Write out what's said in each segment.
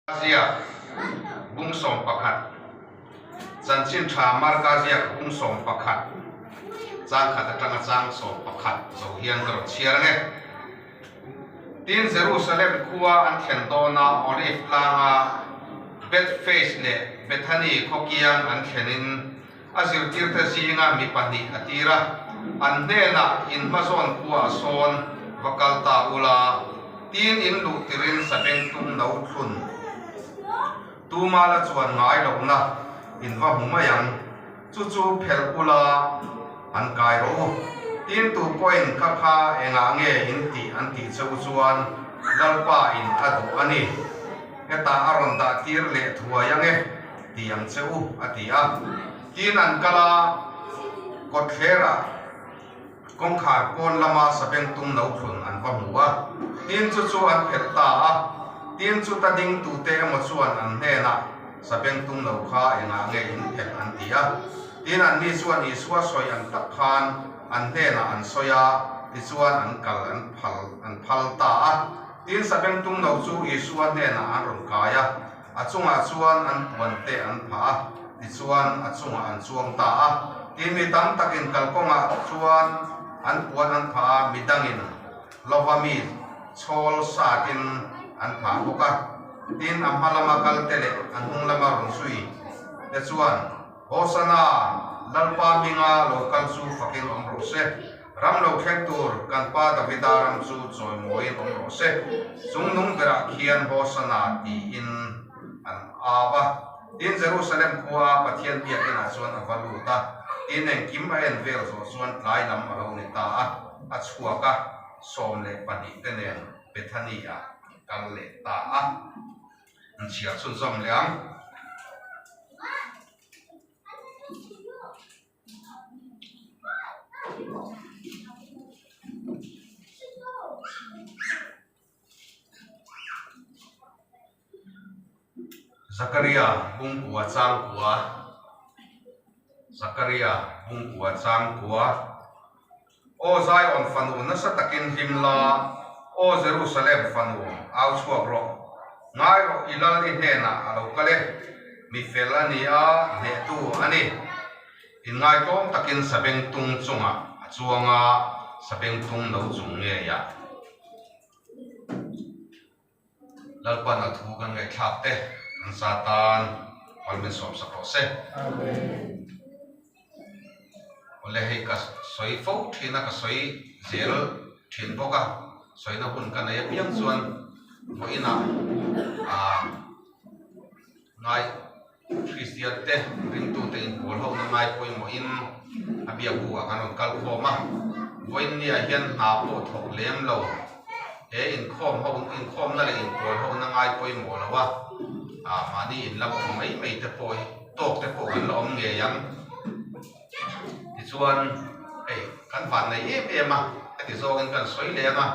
Ziak bung 11 Chanchin Tha Marka ziak bung 11 chang khat atanga chang 11 zo hian ka rawn chhiar ang e. Tin, Jerusalem khua an thlen dawna Olive tlanga Bethphage leh Bethany khawkiang an thlenin a zirtirte zinga mi pahnih a tir a, an hnenah in hmazawn khua a sawn va kal ta ula, tin in luh tirin sabeng tum no thlun tuma la chuan ngai lohna in va hmu mai ang, chu chu phelh ula an kai rawh u. Tin tu pawhin kha kha engah nge in tih an tih che u chuan Lalpa in a duh a ni, hetah a rawn dah tir leh thuai ange. Ti ang che u, a ti a. Tin an kal a, kawtthlerah kawngkhar pawn lama sabeng tum no thlun an va hmu a. Tin chu chu an phelh ta a. Tin chuta ding tute emaw chuan an hnenah sabeng tum no kha engah nge in phelh an ti a. Tin anni chuan Isua sawi ang tak khan an hnenah an sawi a, tichuan an kal an phal an phal ta a. Tin sabeng tum no chu Isua hnenah an rawn kai a. A chungah chuan an puan te an phah a, tichuan a chungah an chuang ta a. Tin, mi tam takin kalkawngah chuan an puan an phah a, mi dangin lova mi chhawl satin an phah bawk a. Tin, a hma lama kalte leh a hnung lama rawn zui te chuan, Hosana! Lalpa hminga lo kal chu fakin awm rawh se. Ram lo thleng tur kan pa Davida ram chu chawimawiin awm rawh se. Chung nung berah khian Hosana tiin an au a. Tin, Jerusalem khua Pathian biakinah chuan a va lut a. Tin, engkim a en vel zawh chuan tlai lam a lo ni ta a, a chhuak a, 12 te nen Bethany-ah an kal leh ta a. An chhiar chhunzawm leh ang. Zakaria bungkua changkua Zakaria bungkua changkua Aw Zion fanu nasa takin hlim la, Aw Jerusalem fanu au chhuak rawh. Ngai rawh i lal i hnenah a lo kal e, mi fel a ni a, hnehtu a ni. Inngaihtlawm takin sabeng tung chungah a chuang a, sabeng tung no chung ngeiah. Lalpan a thu kan ngaihthlak te an sa tan mal min sawm sak rawh se. Awle hei ka sawi fo thin a, ka sawi zel thin bawk a, sawina hun ka nei apiang chuan vawiinah ah ngai Kristian te ringtute inpawl ho na ngai pawimawhin a biak bu ah kan rawn kal khawm a, vawiin nia hian hna pawh thawk lem lo he inkhawm ho inkhawmna leh inpawl ho na ngai pawimawh lo a, ah mahni in lam awm mai mai te pawh hi tawk te pawh kan la awm ngei ang. Tichuan hei kan van nei em em a heti zawngin kan sawi leng a.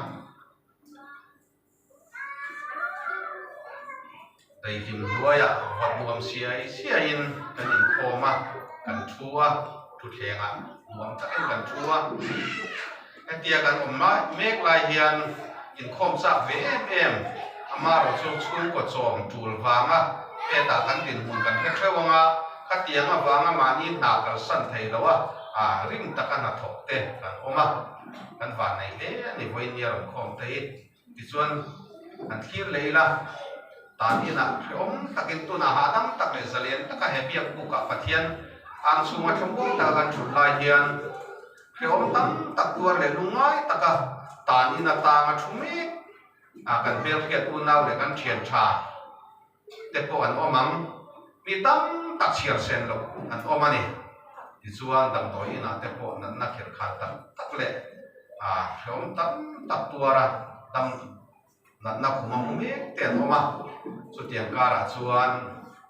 Daihlim hnuaiah vat nuam siai siaiin kan inkhawm a, kan thu a, thutthlengah nuam takin kan thu a. Hetia kan awm mek lai hian inkhawm chak ve em em, amaherawhchu chhungkaw chawm tul vanga hetah kan dinhmun kan hre theuh ang a, khatiang avanga mahni hna kalsan thei lo a, rim taka hnathawk te kan awm a. Kan van nei hle a ni vawiin nia rawn khawm te hi. Tichuan an thlir leh ila, tan inah hrehawm takin tunah hahdam tak leh zalen taka he biak bukah Pathian ang chhunga thlamuang taka kan thut lai hian hrehawm tam tak tuar leh lungngai taka tan in atanga thu mek a kan hmelhriat unau leh kan thian tha te pawh an awm ang, mi tam tak chhiar sen loh an awm a ni. Tichuan damdawi inah te pawh natna khirh khan tak tak leh hrehawm tam tak tuara dam natna khum a hmu mek te an awm a. Chutiang karah chuan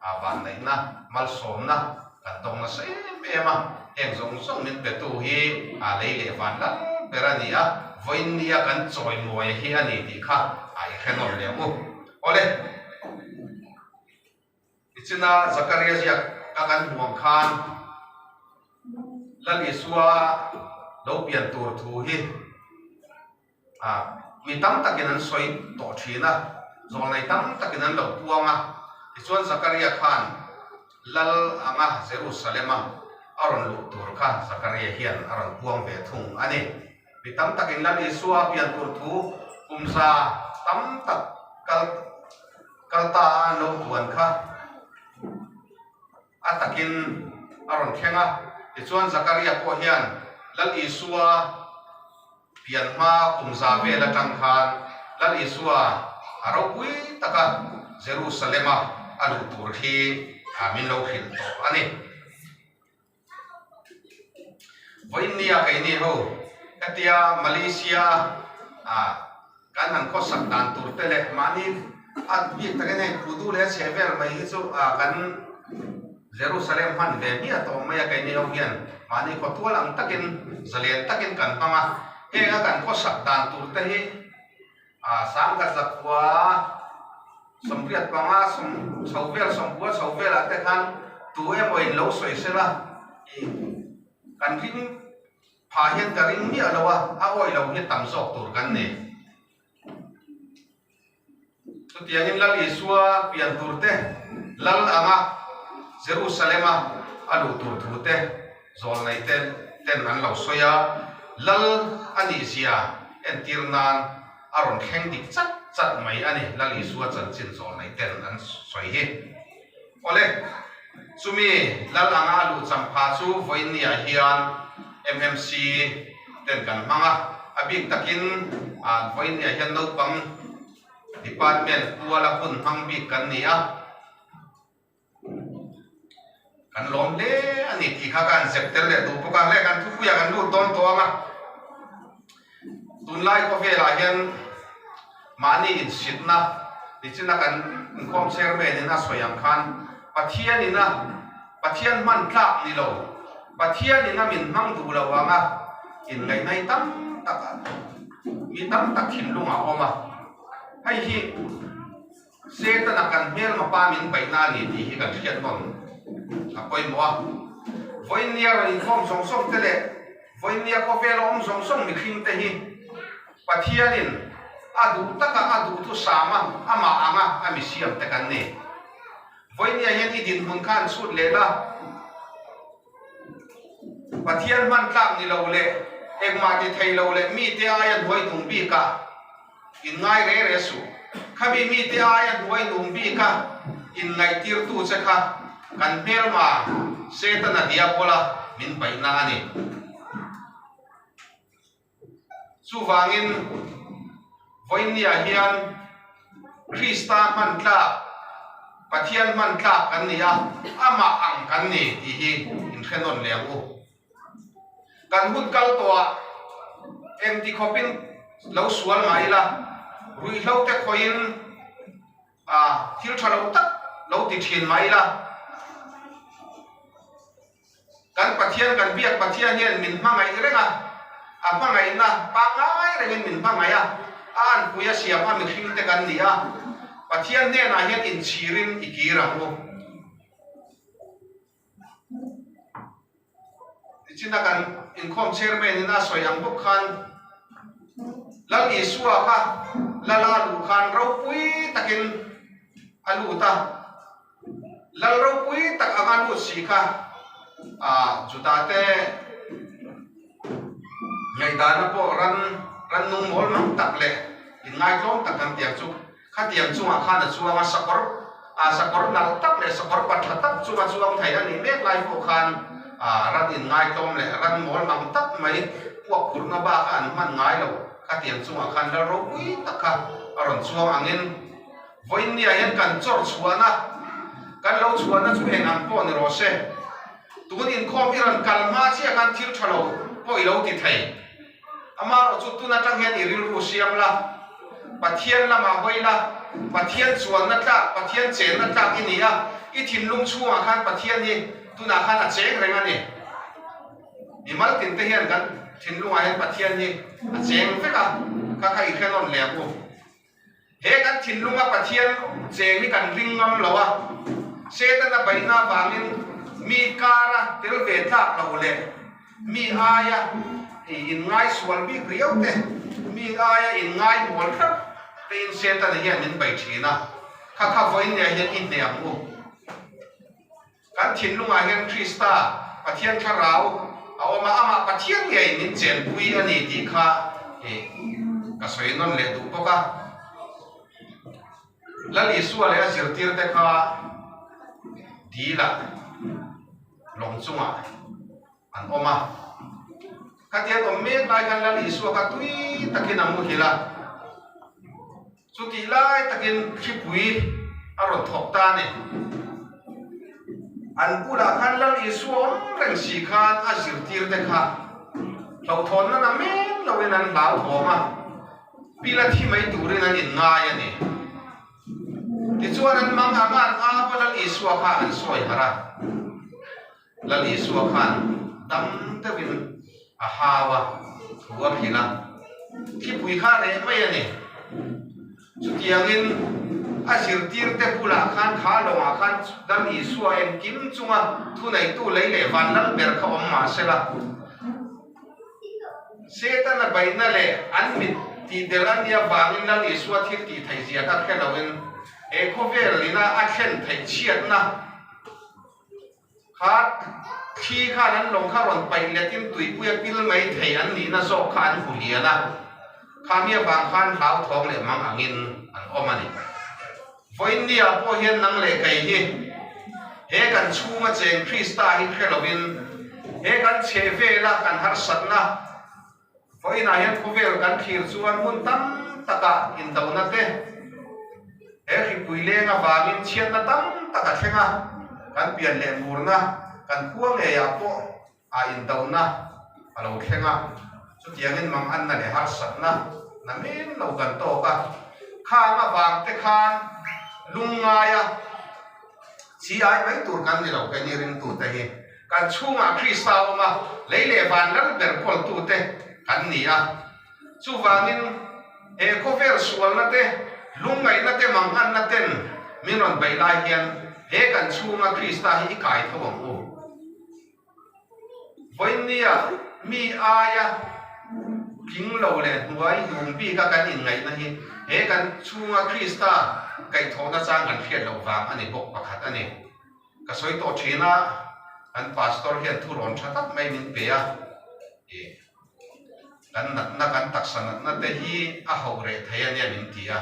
vanneihna, malsawmna kan tawng nasa em em a, heng zawng zawng min petu hi lei leh van lal ber a ni a, vawiin nia kan chawimawi hi a ni tih kha i hre nawm leh ang u. Awle, tichina Zakaria ziak ka kan hmu ang khan Lal Isua lo pian tur thu hi mi tam takin an sawi tawh thin a. Zawlnei tam takin an lo puang a, tichuan Zakaria khan Lal anga Jerusalema a rawn luh tur kha Zakaria hian a rawn puang ve thung a ni. Mi tam takin Lal Isua a pian tur thu kumza tam tak kal kal ta a an lo puan kha a takin a rawn thleng a. Tichuan Zakaria pawh hian Lal Isua Pian hma kum za vel atang khan Lal Isua a ropui taka Jerusalem-a a luh tur hi min lo hrilh tawh a ni. Vawiinnia keini ho hetia Malaysia a kan han khawsak dan tur te leh mahni a bik takin hei Pudu leh a chheh vel mai hi chu kan Jerusalem hman ve miah tawh mai a, keini ho hian mahni khawtual ang takin zalen takin kan hmang a, heng a kan khawsak dan tur te hi sangkhat zakhua 85 chho vel 90 chho velah te khan tu emaw in lo sawi sela ih kan ring phah hian ka ring miah lo a, a awih lo hi tam zawk tur kan ni. Chutiangin Lal Isua pian tur te, Lal anga Jerusalema a luh tur thu te zawlnei te ten an lo sawi a, Lal a nih zia entir nan a rawn thleng dik chat chat mai a ni, Lal Isua chanchin zawlnei ten an sawi hi. Awle, chumi Lal anga a luh champha chu vawiinniah hian MMC ten kan hmang a, a bik takin vawiinniah hian naupang department puala hun hmang bik kan ni a, kan lawm hle a ni tih kha ka han zep tel leh duh bawk a, le kan thupuiah kan lut dawn tawh ang a, tunlai khawvelah hian mahni insitna nichina kan inkhawm chairman in a sawi ang khan Pathian ina Pathian hman tlak ni lo, Pathian ina min hmang duh lo anga inngaihna hi tam tak mi tam tak thinlung a awm a, hei hi Setana kan hmelma pa min paihna a ni tih hi kan hriat nawn a pawimawh a. Vawiinnia rawn inkhawm zawng zawng te leh vawiinnia khawvela awm zawng zawng mihring te hi Pathianin a duh taka a duhthusama amah anga a mi siam te kan ni. Vawiinnia hian i dinhmun kha an chhut leh la, Pathian hman tlak ni lo leh engmah ti thei lo leh mite aia hnuai hnung bikah inngai re re suh. Khami mite aia hnuai hnung bika inngaihtirtu che kha kan hmelma Setana diabola min paihna a ni. Chuvangin, vawiinniah hian Krista hman tlak, Pathian hman tlak kan ni a, amah ang kan ni tih hi inhre nawn leh ang u. Kan hun kal tawhah engti khawpin lo sual mah ila, ruihhlo te khawiin thil tha lo tak lo ti thin mah ila, Kan Pathian, kan biak Pathian hian min hmangaih reng a, a hmangaihna pangngai rengin min hmangaih a, a anpui a siam a mihring te kan ni a, Pathian hnenah hian inchhirin i kir ang u. Tichina kan inkhawm chairman in a sawi ang bawk khan Lal Isua kha Lala luh khan ropui takin a lut a, Lal ropui tak anga lut si kha Juda te ngaihdana pawh ran ran nung mawl mang tak leh inngaitlawm tak kan tiang chu khatiang chungah khan a chuang a, sakawr sakawr nalh tak leh sakawr pa tha tak chunga chuang thei a nih mek lai pawh khan ran inngaitlawm leh ran mawl mang tak mai puak phurhna baka an hman ngai lo khatiang chungah khan lal ropui tak kha a rawn chuang angin Vawiinnia hian kan chawrh chhuahna, kan lo chhuahna chu eng ang pawh ni rawh se. Tun inkhawm i rawn kal hma chiah khan thil tha lo pawh i lo ti thei. Amaherawh chu tun atang hian i rilru siam la, Pathian lamah hawi la, Pathian chuanna tlak, Pathian chenna tlak i ni a, i thinlung chhungah khan Pathian hi tunah khan a cheng reng a ni. Mimal tin te hian kan thinlungah hian Pathian hi a cheng vek a, kha kha i hre nawn leh ang u. He kan thinlunga Pathian cheng hi kan ring ngam lo a, Setana baihna avangin mi kara tel ve tlak lo leh mi aia inngai sual bik riau te, mi aia inngai mual tlat tein Setana hian min bei thin a, kha kha vawiin leh hian i hneh ang u. Kan thinlungah hian Krista, Pathian Thlarau a awm a, amah Pathian ngei min chenpui a ni tih kha ka sawi nawn leh duh bawk a. Lal Isua leh a zirtirte kha dilah lawng chungah an awm a. Khatiang awm mek lai khan Lal Isua kha tui takin a muhil a. Chutih lai takin thlipui a rawn thawk ta a ni. An bulah khan Lal Isua awm reng si khan a zirtirte kha hlauhthawnna na men loin an hlauthawm a, pila thi mai turin an inngai a ni. Tichuan an mang ang a, an au a, Lal Isua kha an sawi harh a. Lal Isua khan dam deuhin a hau a, thu a hrilh a, thlipui kha reh mai a ni. Chutiangin a zirtirte bulah khan kha lawngah khan Lal Isua engkim chunga thuneitu lei leh van lal ber kha awm mah sela, Setana beihna leh an mit tihdelh a nia vangin Lal Isua thil tih theih zia kha hre loin he khawvel ina a thlen theih chhiatna Kha thli khan an lawng kha rawn paih letin tuipuia pil mai thei an nihna zawk kha an hmu lian a, khami avang khan hlauthawng leh mang angin an awm a ni. Vawiinnia pawh hian nang leh kei hi he kan chhunga cheng Krista hi hre lovin he kan chheh vela kan harsatna Vawiinah hian khawvel kan thlir chuan hmun tam takah indona te, he hripui leng avangin chhiatna tam tak a thleng a, kan pian leh murna kan khua ngeiah pawh a indona a lo thleng a, chutiangin manganna leh harsatna na men lo kan tawk a, khang avang te khan lungngaia chi ai mai tur kan ni lo keini ringtute hi. Kan chhungah Krista a awm a, lei leh van lal ber kawltute kan ni a. Chuvangin, he khawvel sualna te, lungngaihna te, manganna ten min rawn beih lai hian he kan chhunga Krista hi i kai tho ang u. Vawiinnia mi aia tling lo leh hnuai hnung bika kan inngaihna hi he kan chhunga Krista kaihthawhna chang kan hriat loh vang a ni bawk pakhat a ni. Ka sawi tawh thin a, kan pastor hian thu rawn tha tak mai min pe a, ih kan natna kan taksa natna te hi a hauh reh thei a nia min ti a,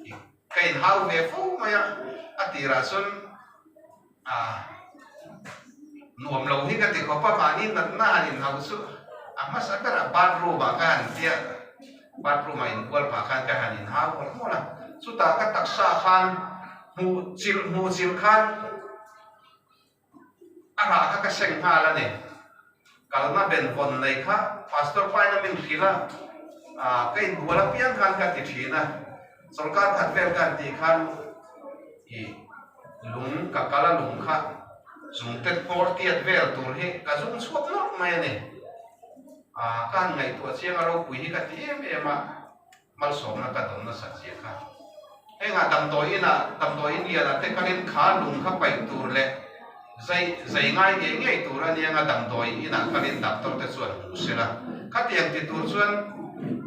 ih ka inhau ve fo mai a, a tirah chuan ah nuam lo hi ka ti khawp a, mahni natna han inhauh chu a hmasa berah bathroom ah ka han tia, bathroom ah inbual pah khan ka han inhau mawlh mawlh a, chutah ka taksa khan Hmuh chilh hmuh chilh khan a rah kha ka seng nghal a ni. Kalna ben vawn nei kha Pastor paina min hrilh a, ka inbual apiang khan ka ti thin a. Sawrkar khat vel ka han tih khan i lung ka kal a lung kha zungte hmawr tiat vel tur hi ka zung chhuak nawlh mai a ni. Ka han ngaihtuah chiang a ropui hi ka ti em em a. Malsawmna ka dawn nasat zia kha. Hengah damdawi inah, damdawi in lianah te kalin kha lung kha paih tur leh zai zai ngai ngei ngei tur a nia nga damdawi inah kalin doctor te chuan hmuh se la. Khatiang ti tur chuan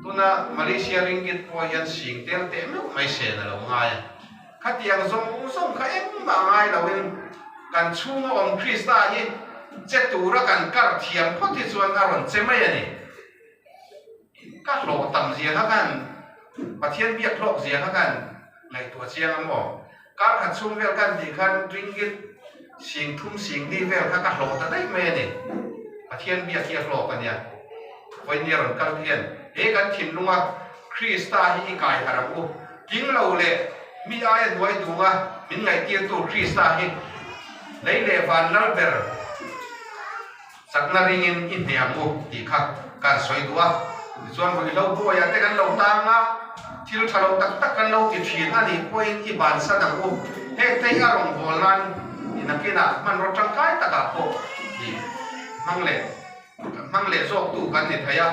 tuna Malaysia ringgit pawh hian sing tel teh meuh mai sen a lo ngai a. Khatiang zawng zawng kha engmah ngai loin kan chhunga awm Krista hi che tura kan kar thiam phawt hi chuan a rawn che mai a ni. Ka hlawh tam zia kha khan Pathian biak hlawk zia kha khan ngaihtuah chiang a maw? Kar khat chhung vel khan tih khan ringgit sing thum sing li vel kha ka hlawh ta daih mai a ni. Pathian biak hi a hlawk a nia. Vawinia rawn kal hian he kan thinlunga Krista hi i kai harh ang u. Tling lo leh mi aia hnuai dunga min ngaihtirtu Krista hi lei leh van lal ber Chakna ringin i hneh ang u tih kha kan sawi duh a, tichuan ruihhlo buaiah te kan lo tang a, thil tha lo tak tak kan lo ti thin a nih pawhin i bansan ang u. Heng te hi a rawngbâwl nan i nakinah hmanraw tangkai takah pawh i hmang leh hmang leh zawktu kan ni thei a.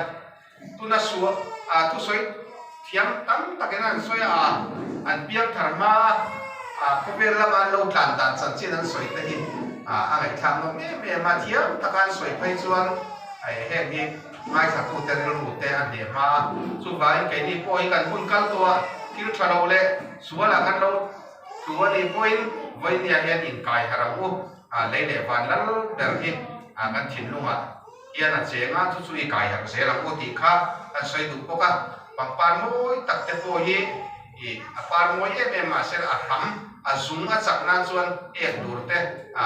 Tuna suah a thusawi thiam tam takin an sawi a, an piang thar hma a khawvel lama an lo tlan dan chanchin an sawi te hi a ngaihthlak nawm em em a, thiam taka an sawi phei chuan heng hi ngaithlatute rilru te a hneh hma a, chuvangin keini pawh hi kan hun kal tawh a. Thil tha lo leh sualah kan lo tlu a nih pawhin vawinia hian inkai harh ang u. Lei leh van lal ber hi kan thinlungah hian a cheng a, chu chu i kai harh zel ang u tih kha kan sawi duh bawk a. Pangpar mawi tak te pawh hi i a par mawi em em mahse a hram a zung a chak nan chuan ek tur te a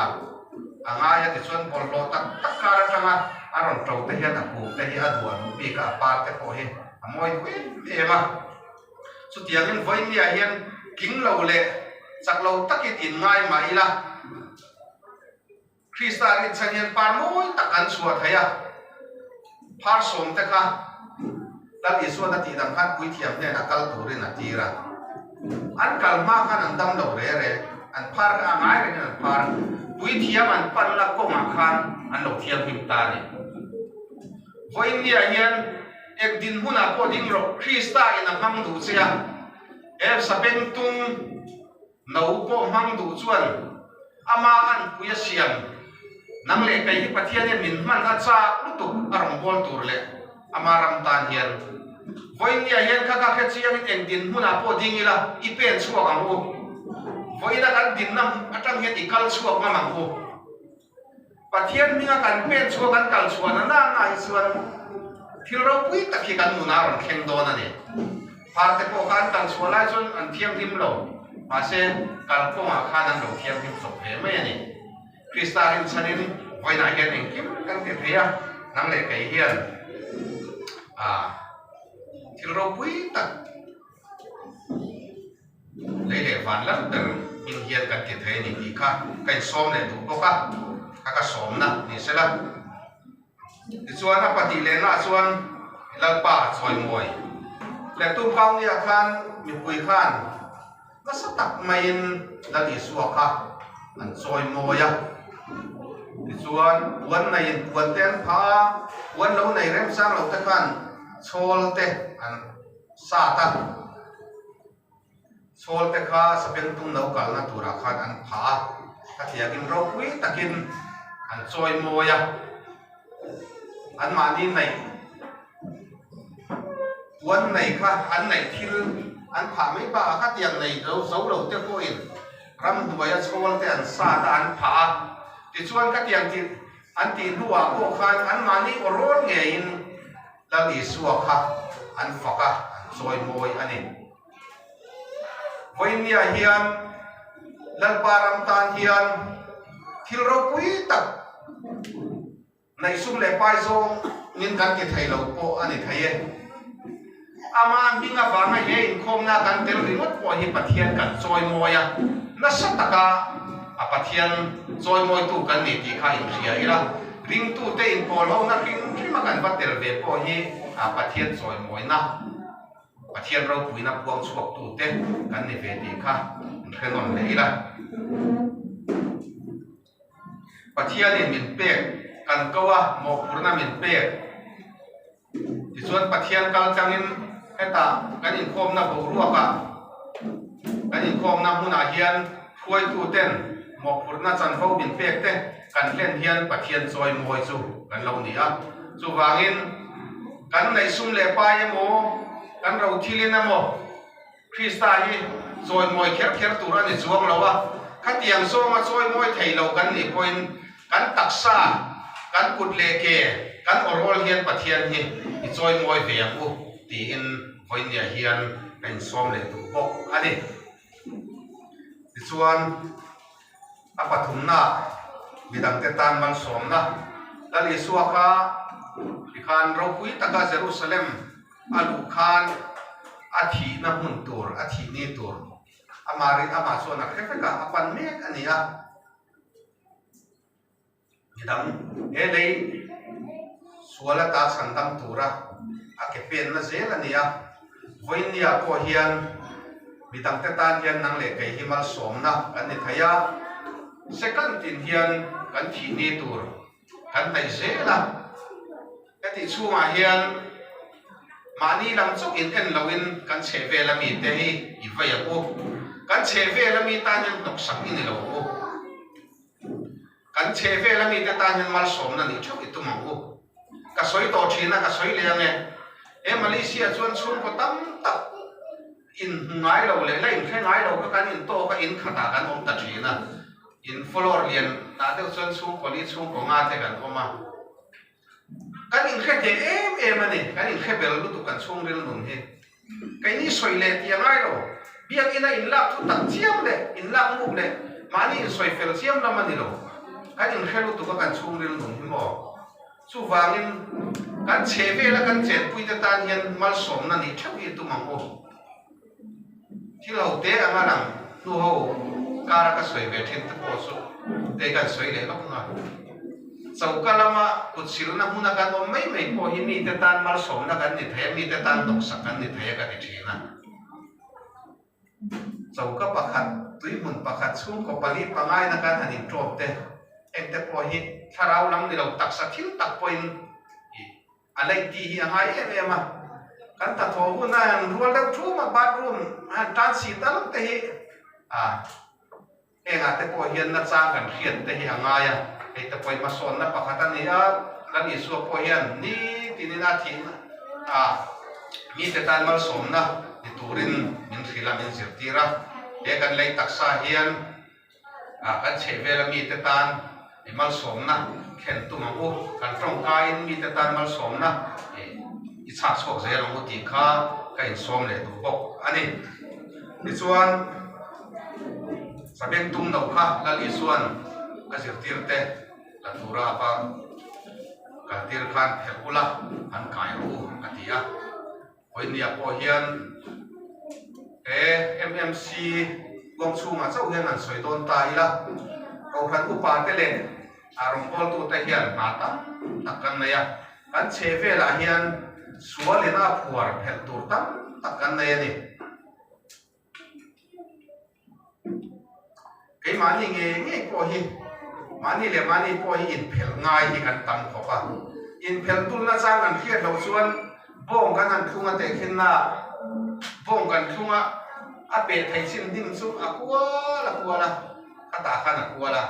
a ngai a tichuan bawlhhlawh tak tak kar atanga a rawn to te hian a kung te hi a duah duh bik a, a par te pawh hi a mawi duh em em a. Chutiangin vawinia hian tling lo leh chak lo takin inngai mah ila, Krista rinchhan hian par mawi tak an chhuah thei a, phar sawmte kha Lal Isuan a tih dang khan puithiam hnenah kal turin a tir a. An kal hma khan an dam lo re re, an phar kha a ngai rengin an phar. Puithiam an panna kawngah khan an lo thianghlim ta a ni. Vawiinniah hian eng dinhmunah pawh ding rawh, Krista in a hmang duh che a, he sabengtung no pawh hmang duh chuan ama anpui a siam. Nang leh kei hi Pathian hian min hman a chak lutuk a rawngbâwl tur leh ama ram tan hian. Vawiinniah hian kha kha hre chiangin eng dinhmunah pawh ding ila i pen chhuak ang u. Vawiina kan dinna atang hian i kal chhuak ngam ang u. Pathian hminga kan pen chhuah kan kal chhuah na nana hi chuan thil ropui tak hi kan nunah a rawn thleng dawn a ni. Pharte pawh kha an kal chhuah lai chuan an thianghlim lo, mahse kalkawngah khan an lo thianghlim chawp ve mai a ni. Krista rinchhanin vawiinah hian engkim kan ti thei a, nang leh kei hian thil ropui tak, Lei leh van lar ber hming hian kan ti thei a ni tih kha ka insawm leh duh bawk a, ka ka sawmna ni sela. Tichuan a pahnih lehnaah chuan Lalpa chawimawi leh Tumkaunia khan mipui khan nasa tak maiin Lal Isua kha an chawimawi a. Tichuan puan neiin puan te an phah a, puan lo nei remchang lo te khan chhawl te an Sat a, chhawl te kha sabengtung lo kalna turah khan an phah a, khatiangin ropui takin an chawi mawi a, anmahni neih puan nei kha an neih thil an phah mai bakah khatiang nei lo zo lo te pawhin ramhnuaia chhawl te an sat a an phah a, tichuan khatiang tih an tih hnuah pawh khan anmahni aw rawl ngeiin Lal Isua kha an fak a, an chawi mawi a ni. Vawiinniah hian Lalpa ram tan hian thil ropui tak neihsum leh pai zawngin kan ti thei lo pawh a ni thei e. Ama hming avanga he inkhawmna kan tel ringawt pawh hi Pathian kan chawi mawi a, nasa taka a Pathian chawi mawitu kan ni tih kha inhria ila. Ringtute inpawlhona hrim hrima kan va tel ve pawh hi Pathian chawimawina, Pathian ropuina puang chhuaktute kan ni ve tih kha inhre nawn leh ila. Pathianin min pek kan ko a, mawhphurhna min pek. Tichuan Pathian kal tlangin hetah kan inkhawmna boruakah, kan inkhawmna hmunah hian hruaituten mawhphurhna chanvo min pek te kan hlen hian Pathian chawi mawi chu kan lo ni a. Chuvangin kan neihsum leh pai emaw, kan rothilin emaw, Krista hi chawimawi kher kher tur a ni chuang lo a, khatiang zawnga chawimawi thei lo kan nih pawhin kan taksa, kan kut leh ke, kan awrawl hian Pathian hi i chawimawi ve ang u tiin vawinia hian ka insawm leh duh bawk a ni. Tichuan a pathumna midangte tan malsawmna Lal Isua kha tikhan ropui taka Jerusalem A luh khan a thihna hmun tur, a thih ni tur amah rin amah chuan a hre vek a, a pan mek a ni a. Midang he lei sual ata chhan dam tura a ke penna zel a ni a. Vawinia pawh hian midangte tan hian nang leh kei hi malsawmna kan ni thei a, second tin hian kan thih ni tur kan hnaih zel a. Heti chhungah hian mahni lam chauh in en loin kan chheh vel ami te hi i vei ang u. Kan chheh vel ami tan hian hnawksak i ni lo ang u. Kan chheh vel ami te tan hian malsawmna nih theuh i tum ang u. Ka sawi tawh thin a, ka sawi leh ang e. He Malaysia chuan chhungkaw tam tak. In hmu ngai lo leh la in hre ngai lo kha kan in tawk a, in khatah kan awm ta thin a. In follower lian tah deuh chuan chhungkaw li chhungkaw nga te kan awm a. Kan in hre hneh em em a ni, kan in hre bel lutuk kan chhungril nun hi. Keini sawi leh tih a ngai lo, biakina in lak thu tak chiam leh in lak muk leh mahni in sawi fel chiam lam a ni lo. Kan in hre lutuk a kan chhungril nun hi maw? Chuvangin kan chhe vela kan chenpuite tan hian malsawmna nih theuh hi tum ang u. Thil ho te anga lang hnu ho kara ka sawi ve thin te pawh chu te kan sawi leh lawk nga. Choka lama kut silna hmuna kan awm mai mai pawh hi mite tan malsawmna kan ni thei a, mite tan hnawksak kan ni thei a ka ti thin a. Choka pakhat, tuihmun pakhat chhungkaw pali pangaina kan han intawp te, engte pawh hi thlarau lam ni lo taksa thil tak pawhin i a leih tih hi a ngai em em a. Kan hnathawh hun a han rual deuh thum a, bathroom a han tan si tal te hi a Hengah te pawh hian nachang kan hriat te hi a ngai a, hei te pawhin hmasawnna pakhat a ni a, Lal Isua pawh hian nitinin a thihna a mite tan malsawmna ni turin min hrilh a, min zirtir a. He kan lei taksa hian kan chhehvela mite tan i malsawmna thlen tum ang u, kan tawngkaiin mite tan malsawmna i chhak chhuak zel ang u tih kha ka insawm leh duh bawk a ni. Tichuan, Sabeng tum no kha Lal Isua'n a zirtirte la tura a va kaltir khan phelh ula an kai rawh u a ti a. Vawinia pawh hian he MMC kawng chhungah chauh hian an sawi dawn ta ila, Kohhran upate leh a rawngbawltute hian hna tam tak kan nei a, kan chhehvelah hian sualin a phuar phelh tur tam tak kan nei a ni. Keimahni ngei ngei pawh hi, mahni leh mahni pawh hi inphelh ngai hi kan tam khawp a. Inphelh tulna chang kan hriat loh chuan bawng kan han thlung a tehkhinna bawng kan thlung a, a peh thei chin hnim chu a kual a kual a, khatah khan a kual a.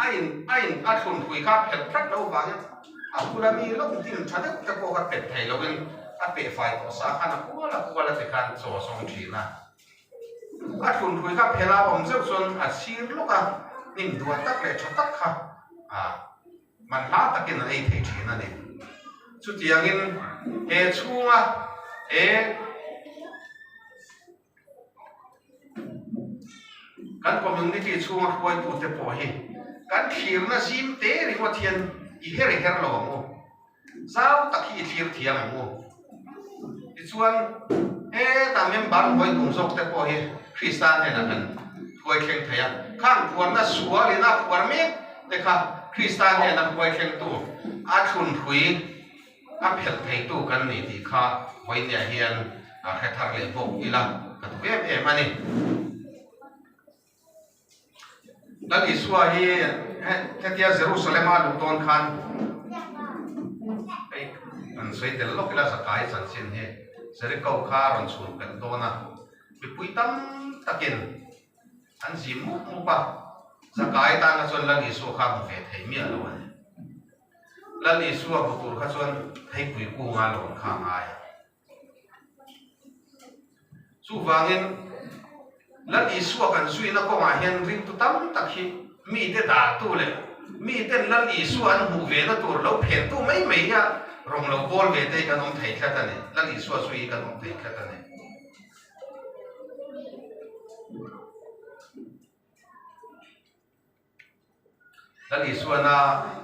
A in a in a thlun phui kha phelh tlat lo vangin a bula mi lawk hnim tha deuh te pawh kha pet thei loin a peh fai tawh sa khan a kual a kual a ti khan chaw a sawng thin a. A thlun phui kha phelh a awm zeuh chuan a chhir lawk a, hnim duah tak leh tha tak kha a man hla takin a ei thei thin a ni. Chutiangin he chhunga he. Kan community chhunga hruaitute pawh hi kan thlirna zim te ringawt hian i her her lo ang u, zau tak hi i thlir thiam ang u. Tichuan hetah member hnuai tum zawk te pawh hi Krista hnenah kan hruai thleng thei a, khang phuarna sualin a phuar mek te kha Krista hnena hruai thlengtu a thlunhrui A phelh theitu kan ni tih kha vawinia hian a hre thar leh bawk ila ka duh em em a ni. Lal Isua hi hetia Jerusalem-a luh dawn khan hei kan sawi tel lawk ila Zakai chanchin hi Jericho kha a rawn chhun pelh dawn a, mipui tam takin an zim mup mup a, Zakai tana chuan Lal Isua kha a hmu ve thei miah lo a ni. Lal Isua hmu tur kha chuan theipui kunga lawn kha a ngai a. Chuvangin Lal Isua kan zuina kawngah hian ringtu tam tak hi mite daltu leh miten Lal Isua an hmuh vena tur lo phentu mai mai hian rawng lo bawl ve te hi kan awm thei tlat a ni. Lal Isua zui hi kan awm thei tlat a ni. Lal Isuana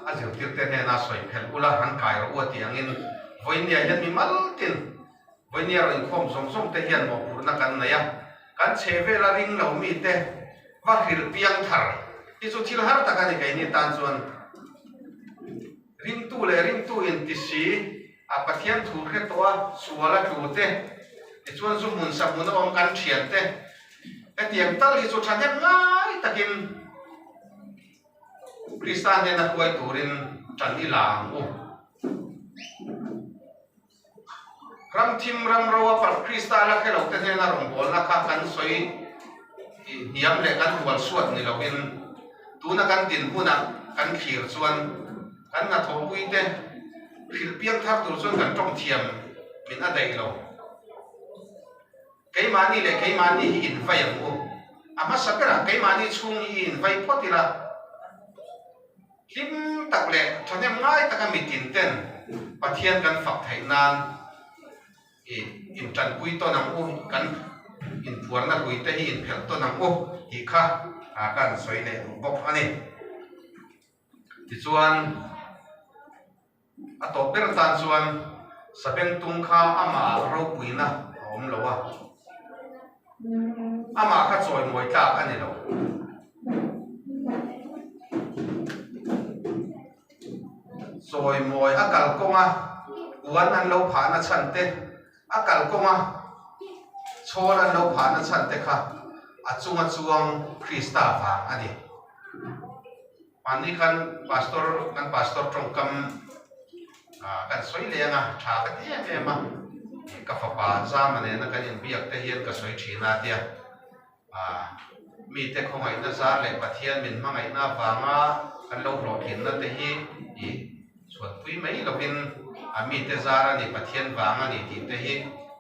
a zirtirte hnena sawi phelh ula han kai rawh u a tih angin vawinia hian mi maltin vawinia rawn inkhawm zawng zawng te hian mawhphurhna kan nei a, kan chhe vela ring lo mite va hrilh piang thar hi chu thil har tak a ni keini tan chuan ringtu leh ringtu inti si a Pathian thu hre tawh a sual a tlu te tichuan zu hmun sa hmun a awm kan thian te Hetiang tal hi chu thahnem ngai takin Krista hnena hruai turin tan i la ang u. Ram thim ram ro a palh Krista la hre lote hnena rawngbawlna kha kan sawi hniam leh kan hual suat ni loin tuna kan dinhmunah kan thlir chuan kan hnathawhpuite hrilh piang thar tur chuan kan tawng thiam min a daih lo. Keimahni leh keimahni hi invai ang u. A hmasa berah keimahni chhung hi i invai phawt ila, hlim tak leh thahnem ngai taka mitin ten Pathian kan fak theih nan i intanpui tawn ang u, kan inphuarna hlui te hi inphelh tawn ang u tih kha kan sawi leh duh bawk a ni. Tichuan. A tawp ber tan chuan Sabengtung kha amah ropuina a awm lo a, amah kha chawimawi tlak a ni lo. Chawimawi a kalkawnga puan an lo phahna chhan te, a kalkawnga chhawl an lo phahna chhan te kha a chunga chuang Krista vang a ni. Mahni khan pastor kan pastor tawngkam kan sawi leng a, tha ka ti em em a, ka fapa Zama nena kan inbiak te hian ka sawi thin a tia, mite khawngaihna zar leh Pathian min hmangaihna avanga kan lo hlawhtlinna te hi i chhuatpui mai lovin a mite zar a ni, Pathian vang a ni tih te hi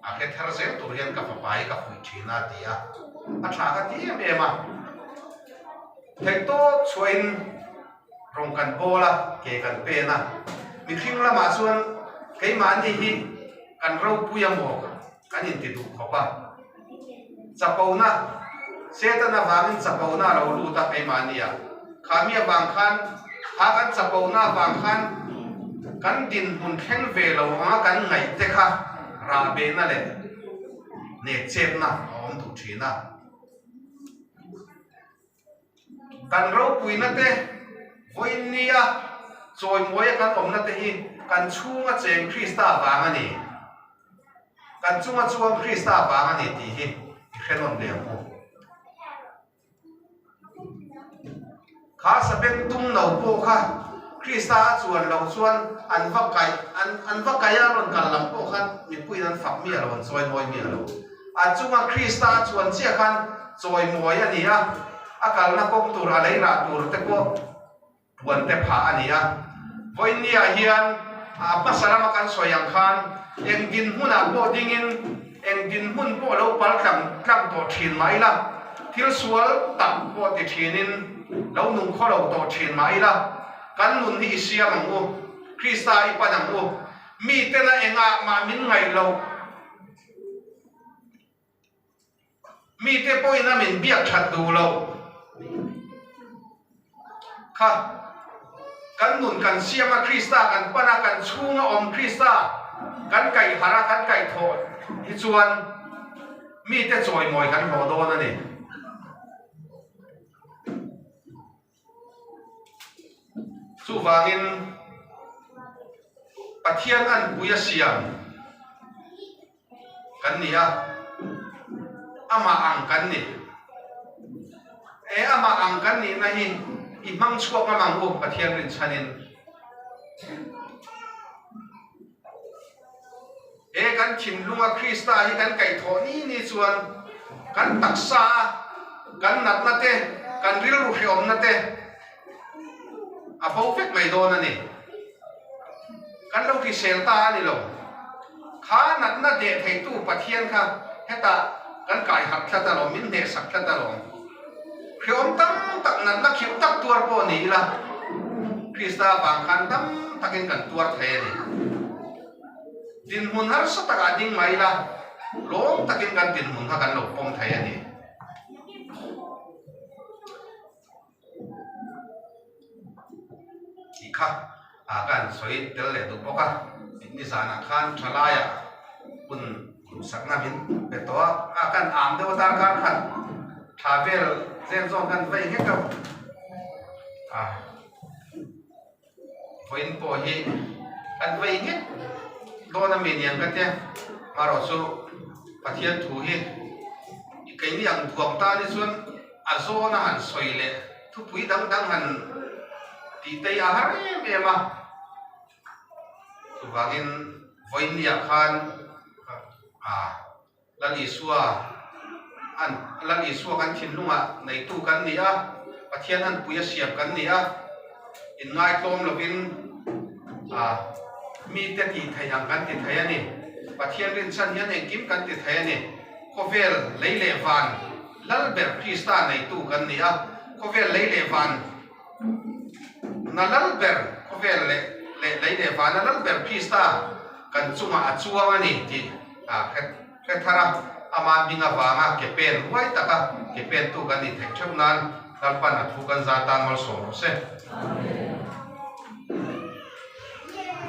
a hre thar zel tur hian ka fapa hi ka fuih thin a ti a, a tha ka ti em em a. Theihtawp chhuahin rawng kan bawl a, ke kan pen a. Mihring lamah chuan keimahni hi kan ropui a maw kan inti duh khawp a. Chapona, Satan avangin chapona a lo lut a keimahni ah. Kha mi avang khan, kha kan chapona avang khan kan dinhmun thleng ve lo anga kan ngaih te kha rahbehna leh nekchepna a awm duh thin a. Kan ropuina te, vawiin nia chawimawi a kan awmna te hi kan chhunga cheng Krista vang a ni. Kan chunga chuang Krista vang a ni tih hi i hre nawn leh ang u. Kha sabeng tum no pawh kha Krista a chuan loh chuan an va kaih an an va kaih a rawn kal lam pawh khan mipuiin an fak miah lo, an chawimawi miah lo. A chunga Krista a chuan chiah khan chawimawi a ni a, a kalna kawng tur a lei rah tur te pawh puan te phah a ni a. Vawiinniah hian a hmasa lama kan sawi ang khan eng dinhmunah pawh dingin eng dinhmun pawh lo pal tlang tlang tawh thin mah ila, thil sual tak pawh ti thinin lo nung khaw lo tawh thin mah ila, kan nun hi i siam ang u, Krista i pan ang u, mitena engah mah min ngaih loh. Mite pawhin a min biak that duh lo kha kan nun kan siam a, Krista kan pan a, kan chhunga awm Krista kan kaih harh a, kan kaih thawh hi chuan mite chawimawi kan hlawh dawn a ni. Chuvangin Pathian anpui a siam kan ni a, amah ang kan ni. E amah ang kan nihna hi i hmang chhuak ngam ang u Pathian rinchhanin. He kan thinlunga Krista hi kan kaihthawh ni ni chuan kan taksa a kan natna te, kan rilru hrehawmna te a bo vek mai dawn a ni. Kan lo hrisel ta a ni lo. Kha natna deh theitu Pathian kha hetah kan kai harh tlat alawm, min hnehsak tlat alawm. Hrehawm tam tak natna khirh tak tuar pawh ni ila, Krista avang khan tam takin kan tuar thei a ni. Dinhmun harsa takah ding mai ila, lawm takin kan dinhmun kha kan lo pawm thei a ni. Tih kha ah ka han sawi tel leh duh bawk a, nizanah khan thalaiah hun duhsakna min pe tawh a, a kan am deuh a darkar khat tha vel zen zawn kan vei nghet deuh a. Vawiin pawh hi kan vei nghet dawn a mi niang ka tia, marawh chu Pathian thu hi keini ang duang tan hi chuan a zawn a han sawi leh thupui dang dang han tih te hi a har em em a, chuvangin vawiin niah khan ah Lal Isua an Lal Isua kan thinlungah neitu kan ni a, Pathian anpui a siam kan ni a, inngaitlawm lovin ah mite tih theih ang kan ti thei a ni. Pathian rinchhan hian engkim kan ti thei a ni. Khawvel lei leh van Lalber Krista neitu kan ni a, khawvel lei leh van na Lalber, khawvel leh leh lei leh vana Lalber Krista kan chungah a chuang a ni tih a hre thar a, ama hming avanga ke pen huai taka ke pentu kan nih theih theuh nan Lalpan a thu kan za tan malsawm rawh se.